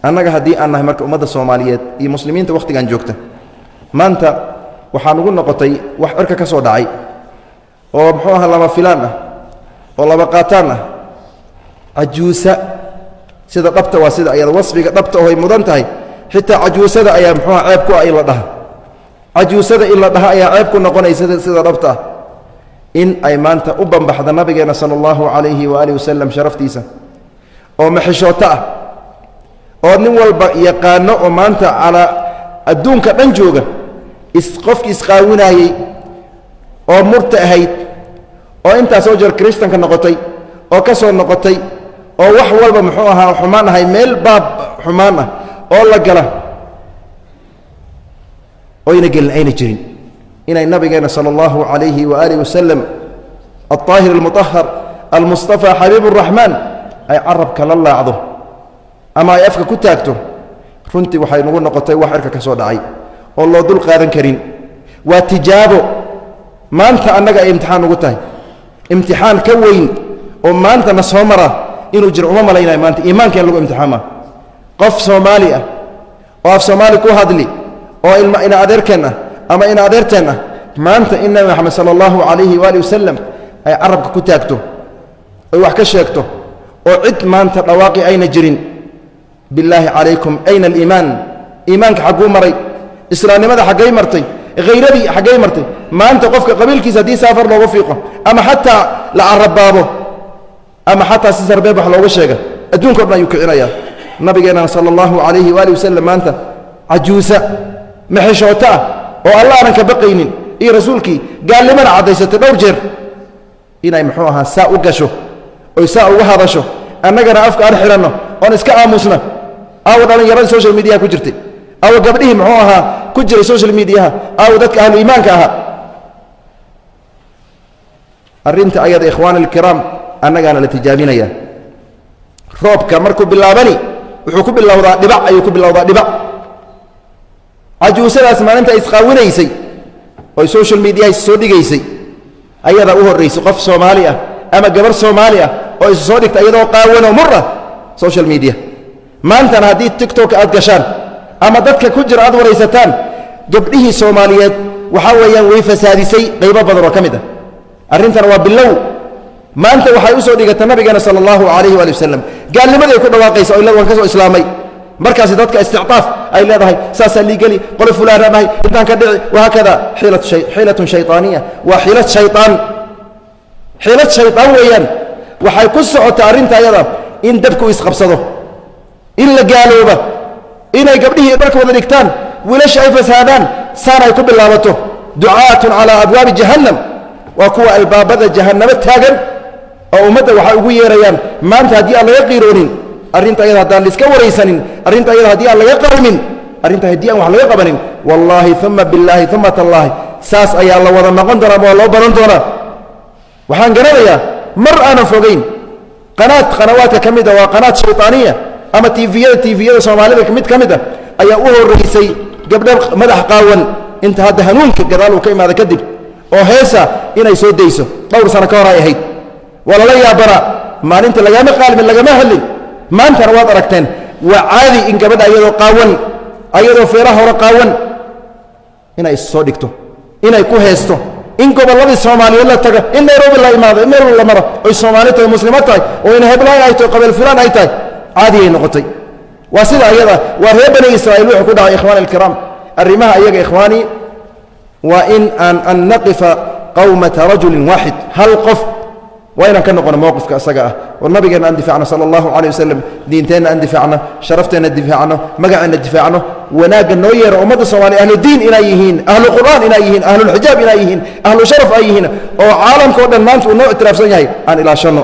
Annaga haddii aan nahay marka ummadda Soomaaliyeed iyo muslimiinta wakhtigan joogta, maanta waxaa nugu noqotay wax cirka ka soo dhacay oo muxuu ahaa lama filaan ah oo laba qaataan ah. Cajuusa sida dhabta waa sida ayada wasfiga dhabta ohoy mudan tahay. Xitaa cajuusada ayaa muxuuha ceeb ku ah in la dhaha. Cajuusada in la dhaha ayaa ceeb ku noqonaysa sida dhabta ah. In ay maanta u bambaxda nabigeena sala allahu calayhi waaalih wasalam sharaftiisa oo maxishooto ah oo nin walba yaqaano oo maanta calaa adduunka dhan jooga, qofkii isqaawinaayey oo murta ahayd oo intaasoo jeer kiristanka noqotay oo ka soo noqotay oo wax walba muxuu ahaa xumaan ahay, meel baab xumaan ah oo la gala oyna gelin ayna jirin, inay nabigeena sala allahu calayhi waaalih wasalam, alطaahir almuطahar, almustafa, xabiib اraxmaan, ay carabka la laacdo ama ay afka ku taagto, runtii waxay nagu noqotay wax cirka ka soo dhacay oo loo dul qaadan karin. Waa tijaabo maanta annaga ay imtixaan ugu tahay. Imtixaan ka weyn oo maanta na soo mara inuu jiro uma malaynayo. Maanta iimaanka in lagu imtixaama qof Soomaali ah oo af Soomaali ku hadli oo ilma ina adeerkeen ah ama ina adeerteen ah, maanta in Nabi Maxamed sala allahu calayhi waali wasalam ay carabka ku taagto oy wax ka sheegto oo cid maanta dhawaaqi ayna jirin, bilaahi calaykum, ayna aliimaan? Iimaanka xagguu maray? Islaamnimada xaggay martay? Khayradii xaggay martay? Maanta qofka qabiilkiisa haddii saafar loogu fiiqo ama xataa la carabaabo ama xataa si sarbeeb wax looga sheega, adduunka o dhan ayuu kicinayaa. Nabigeenana sala allahu calayhi waali wasalam maanta cajuusa maxishooto ah oo alla aanan ka baqaynin iyo rasuulkii gaalnimana caddaysatay dhowr jeer inay muxuu ahaa saa u gasho oy saa uga hadasho, annagana afka aan xidhanno oon iska aamusna. Aawa dhallinyaradii social mediaha ku jirtay? Aawa gabdhihii muxuu ahaa ku jiray social mediaha? Aawa dadka ahlu iimaanka ahaa? Arrinta ayada, ikhwaani alkiraam, annagaana la tijaabinaya. Roobka markuu bilaabani wuxuu ku bilowdaa dhibac ayuu ku bilowdaa, dhibac. Cajuusadaas maalinta ay isqaawinaysay oy social mediaha is soo dhigaysay ayadaa u horraysay qof Soomaali ah ama gabar Soomaali ah oo isu soo dhigta iyadoo qaawanoo mur ah social media. Maantana haddii TikTok aad gashaan ama dadka ku jira aad waraysataan, gabdhihii Soomaaliyeed waxaa weeyaan way fasaadisay qaybo badan oo ka mid ah. Arrintan waa bilow. Maanta waxay u soo dhigata nabigeena sala allahu calayhi waali wasalam gaalnimadii ay ku dhawaaqaysa oo waan ka soo islaamay. Markaasi dadka istictaaf ay leedahay, saasaa liigeli, qolo fulaanaan ahay, intaan ka dhici, wahaakada. Xiilatun shayطaaniya, waa xiilad shayطaan, xiilad shayطaan weeyaan. Waxay ku socota arrinta ayada in dabku isqabsado, in la gaalooba, inay gabdhihii dharka wada dhigtaan, wiilasha ay fasaadaan, saan ay ku bilaabato. Ducaatun calaa abwaabi jahannam, waa kuwa albaabada jahannamo taagan oo ummadda waxay ugu yeerayaan. Maanta haddii aan laga qiiroonin arrinta ayada, haddaan laiska waraysanin arrinta ayada, haddii aan laga qawmin arrinta, haddii aan wax laga qabanin, wallaahi uma billaahi uma tallaahi, saas ayaa la wada noqon doonaa ama waa loo badan doonaa. Waxaan garanayaa mar aanan fogeyn, qanaad qanawaadka ka mid a, waa qanaad shayطaaniya ama tviyada Soomaalida mid ka mid a, ayaa u horraysay gabdho madax qaawan inta hadda hanuunka gadaal uu ka imaada kadib oo heesa inay soo dayso. Dhowr sano ka hor ay ahayd. Waa lala yaabanaa maalinta, lagama qaalmin, lagama hadlin. Maantana waad aragteen, waa caadi in gabadha ayadoo qaawan, ayadoo feeraha hore qaawan inay is soo dhigto, inay ku heesto, in gobolladii Soomaaliyeed la tago, in Nairobi la imaado, in meel la maro, oy Soomaali tahay, muslimo tahay, oo ina heblaan ay tahay, qabeel fulaan ay tahay, caadigay noqotay. Waa sida ayada, waa reer Bani Israa'iil wuxuu ku dhacay. Ikhwaani alkiraam, arrimaha iyaga, ikhwaani, waa in aan an naqifa qawmata rajulin waaxid, hal qof waa inaan ka noqono mowqifka isaga ah oo nabigeenna aan difaacno sala allahu calayh wasalam, diinteenna aan difaacno, sharafteenna difaacno, magaceenna difaacno, wanaagga noo yeero ummadda Soomaliya ahlu diin inay yihiin, ahlu qur'aan inay yihiin, ahlulxijaab inay yihiin, ahlu sharaf ay yihiin oo caalamka o dhan maanta uu noo ictiraafsan yahay aan ilaashanno.